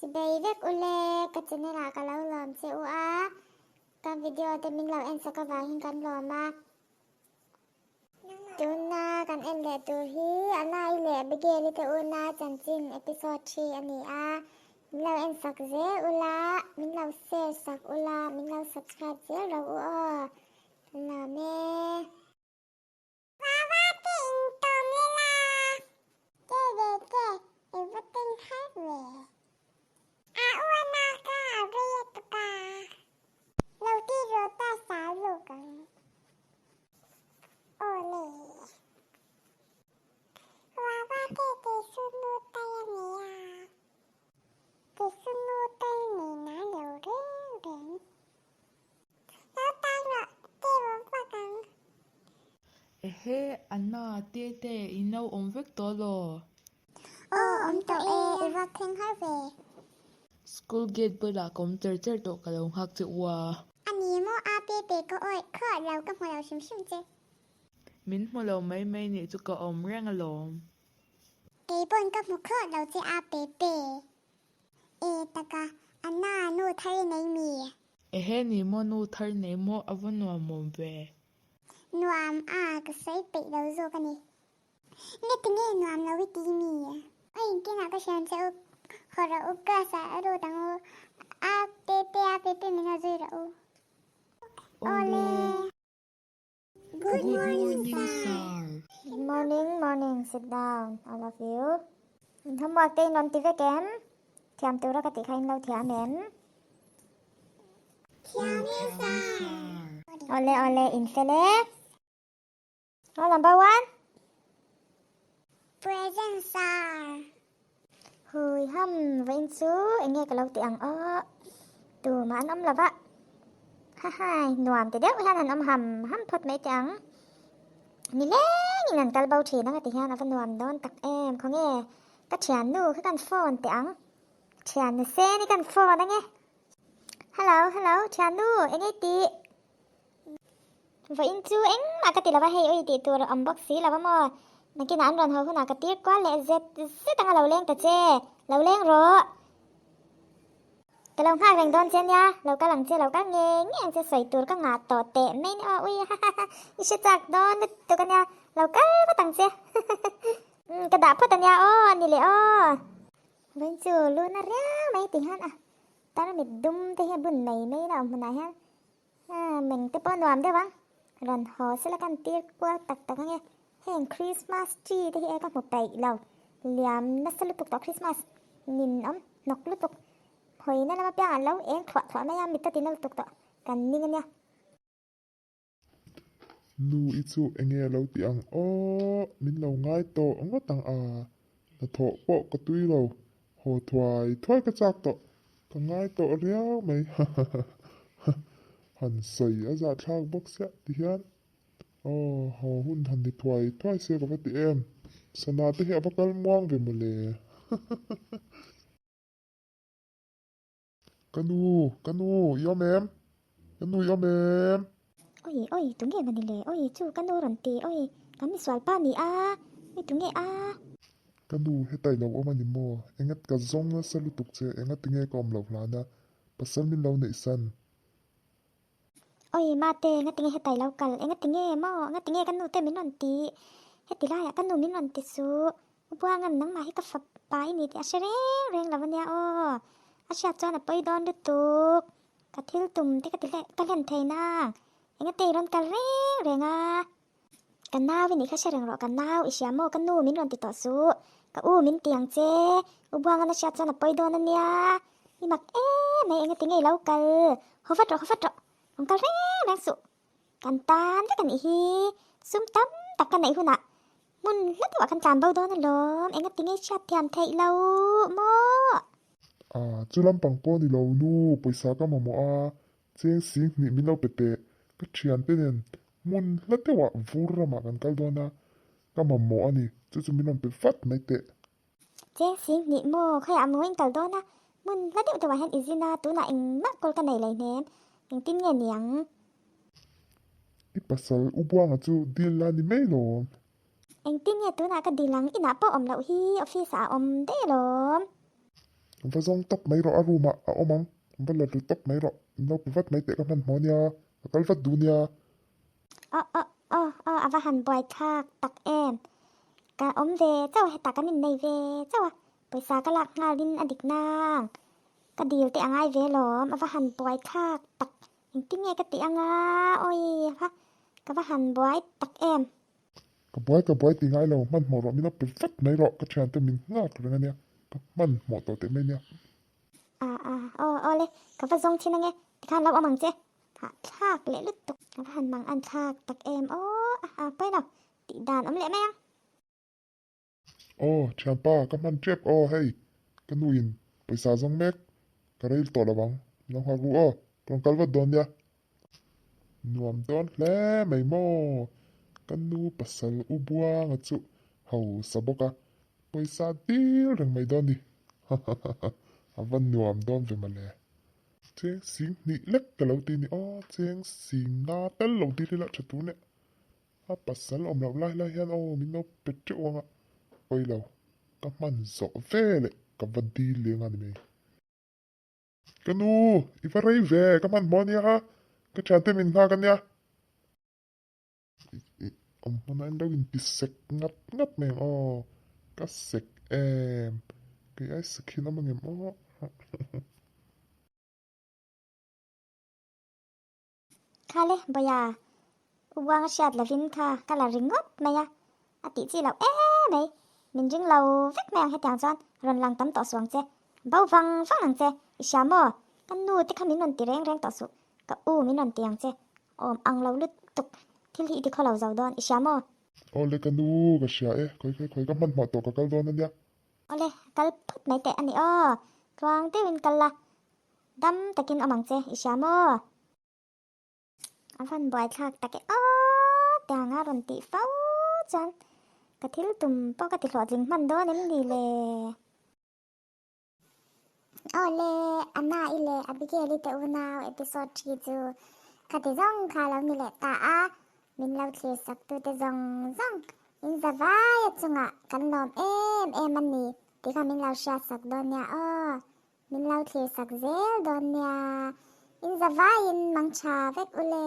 Chibei vek ule, ka channel ah ka lo lawm che u a, ka video te min lo en sak avangin kan lawm a. Tuna kan en leh tur hi Anai leh Abigail-i te una chanchin episode thi a ni a, min lo en sak zel ula, min lo share sak ula, min lo subscribe zel ro u aw. Kan lawm e. Wawa te in tawm lela. Ke ve ke i va teng har ve. A uana ka a vei a tuk a. Lo ti rawh ta sa luk ang. Aw le. Wawa te te su nu tai a nei a. Te su nu tai nei na lo reng reng. Lo tan rawh, ti rawh vak ang. Ehe, Anna, Tete, in lo awm vek tawh law? Aw, awm tawh e, i vak thleng har ve. School gate bulah ka awm cher cher tawh ka lo nghak che u a. A ni maw, a Pepe ka awih khuah lo, ka hmu lo hrim hrim che. Min hmu lo mai mai nih chu ka awm reng alawm. Kei pawn ka hmu khuah lo che a Pepe. E taka, Anna nu thar i nei mi? Ehe ni maw nu thar nei maw a va nuam awm ve. Nuam a, ka sawi peih lo zawk a ni. Nge tinge nuam lo i ti mi? Oi inkinah ka hriam che u, haw rawh u class ah lut ang u, a pe pe a pe pe min a zui rawh u. Awle. Good morning sir. Good morning morning sit down all of you. In homework te in rawn ti vek em? Thiam tura ka tih kha in lo thiam em? Thiam e sir. Awle awle in fel e. Roll number one. Present sir. Hui ham vawiin chu eng nge ka lo tih ang aw tumah an awm lo va hahai nuam ti deuh hian an awm ham ham phawt mai teh ang nileng in an kal bo thin ang a ti hian a va nuam dawn tak em khawnge ka thiannu kha kan phone teh ang thiannu sen hi kan phone ange hello hello thiannu eng nge i tih Vawiin chu engmah ka ti lo va, hei ui tih tur a awm bawk si lo va maw? Nakinah an rawn haw hunah ka tir kual leh zet zet anga lo leng ta che, lo leng rawh. Ka lo nghak reng dawn che nia, lo kal ang che, lo kal ngei ngei ang che, sawi tur ka ngah tawh teh mai nia aw, ui ha ha ha, i hre chak dawn lutuk ania, lo kal vat ang che, umm ka dah phawt ania aw, a ni leh aw. Vawiin chu luna riau mai ti hian a tarmit dum te hi a bun mai mai la awm hmunah hian Meng te pawh nuam deuh ang. Rawn haw sela kan tir kual tak tak ange. Heng Christmas tree te hi e ka hmu peih lo. Liam nasa lutuk tawh Christmas nin awm hnawk lutuk. Hawina lam apiang an lo eng thluah thluah mai a, mit a ti na lutuk tawh. Kan ning ania. Nu i chu enge a lo ti ang aw, min lo ngai tawh ngawt ang a, hnathawh pawh ka tui lo, haw thuai thuai ka chak tawh, ka ngai tawh riau mai hahaha han sawi a zahthlak bawk siah ti hian aw haw hun han ni thuai thuai se ka va ti em, sana te hi a va kal muang ve mawle hahaha. Ka nu, ka nu, i awm em? Ka nu i awm em? Oi, oi, tunge mani le? Oi, chu ka nu rawn ti, oi, kan misual pa ni a, oi tunge a? Ka nu, hetai lo awm a ni maw? Engat ka zawng nasa lutuk che, enga tinge ka awm loh hlana pasal min lo neih san? Oi, mate, enga tinge hetai lo kal? Enga tinge maw? Enga tinge ka nu te min rawn ti? Heti laiah ka nu min rawn ti suh. U Buangan nangmah hi ka fapa i ni tih a hre reng reng lo ania aw. A hriat chuan a pawi dawn lutuk. Ka thil tum te ka ti hle ka hlen thei nang. Engate i rawn kal reng reng a. Ka nau i nih kha hre reng rawh ka nau i hria maw ka nu min rawn ti tawh suh. Ka u min ti ang che. U Buangan a hriat chuan a pawi dawn ania. I mak em mai engate nge i lo kal. Haw vat rawh haw vat rawh. Rawn kal reng reng suh. Kan tan vek a nih hi. Sum tam tak ka neih hunah hmun hla deuhah kan tlan bo dawn alawm. Enga tinge hriat thiam theih lo maw? Ah, chu lampang pawh ni lo nu, pawisa ka mamawh a, cheng sing hnih min lo pe teh. Ka thiante nen hmun hla deuhah vur ramah kan kal dawn a, ka mamawh a ni. Chu chu min rawn pe vat mai teh. Cheng sing hnih maw? Khaiah maw in kal dawn a, hmun hla deuh deuhah hian i zin a, tunah engmah kawl ka nei lei hnem. Engtin nge niang? I pasal u Buanga chu dil la ni mai lawm. Engtin nge tunah ka dil ang? Inah pawh awm loh hi office ah a awm daih alawm. Va zawng tawp mai rawh a room ah a awm ang, va la ru tawp mai rawh, min lo pe vat mai teh ka hmanhmawh nia, ka kal vat duh nia. Aw aw aw aw a va han buai thlak tak em, ka awm ve chauh a hetah kan innei ve chauh a, pawisa ka lak nghal in a dik nang, ka dil te a ngai ve lawm, a va han buai thlak tak, engtin nge ka tih anga awi ha ka va han buai tak em. Ka buai ka buai ti ngai lo, hmanhmawh rawh min lo pe vat mai rawh, ka thiante min nghak reng ania, ka hmanhmawh tawh teh mai nia. A a aw aw le, ka va zawng thin ange, tikhan lo awm ang che, hahthlak leh lutuk, ka va han mang an thlak tak em aw a a pawi lo, tih dan awm leh mai ang. Aw thianpa ka hman tep aw hei, ka nu in pawisa zawng mek, ka rel tawh lo ang, min lo nghak ru aw, ka rawn kal vat dawn nia. Nuam dawn hle mai maw? Ka nu pasal u Buanga chu hausa bawk a, pawisa dil reng mai dawn ni. Hahahaha, a va nuam dawn ve mawle. Cheng sing hnih lek ka lo ti ni aw, cheng sing nga tal lo dil ila tha tur nia. A pasal awm loh lai lai hian aw min lo pe teuh ang a, pawi lo, ka hman zawh veleh ka va dil leng a ni mai. Ka nu, i va rei ve, ka hmanhmawh ania, ka thiante min nghak ania. I awm hmunah in lo inti sek ngat ngat mai ang aw, ka sek em, kei ai sek hi an awm angem aw. Khale, Bawia, u Buanga hriat lovin kha ka la ringawt mai a, a tih chi loh em mai. Min ring lo vek mai ang hetiang chuan rawn lang tam tawh suh ang che. Bo vang vang ang che, i hria maw? Ka nu te kha min rawn ti reng reng tawh suh, ka u min rawn ti ang che. Awm ang lo lutuk, thil hi i ti khaw lo zo dawn, i hria maw? Awle ka nu, ka hria e, khawi khawi khawi ka hmanhmawh tawh ka kal dawn ania. Awle, kal phawt mai teh a ni aw, tluang deuhin kal la, Dam takin awm ang che, i hria maw? A van buaithlak tak e aw tianga rawn tih fo chuan ka thil tum pawh ka ti hlawhtling hman dawn em ni le? Aw le, Anna i leh Abigail i te unau episode thi chu khati zawng kha lo ni leh ta a, min lo thlir sak tute zawng zawng in za vai a chungah kan lawm em em a ni tih kha min lo hriat sak dawn nia aw. Min lo thlir sak zel dawn nia. In zavaiin mang tha vek u le.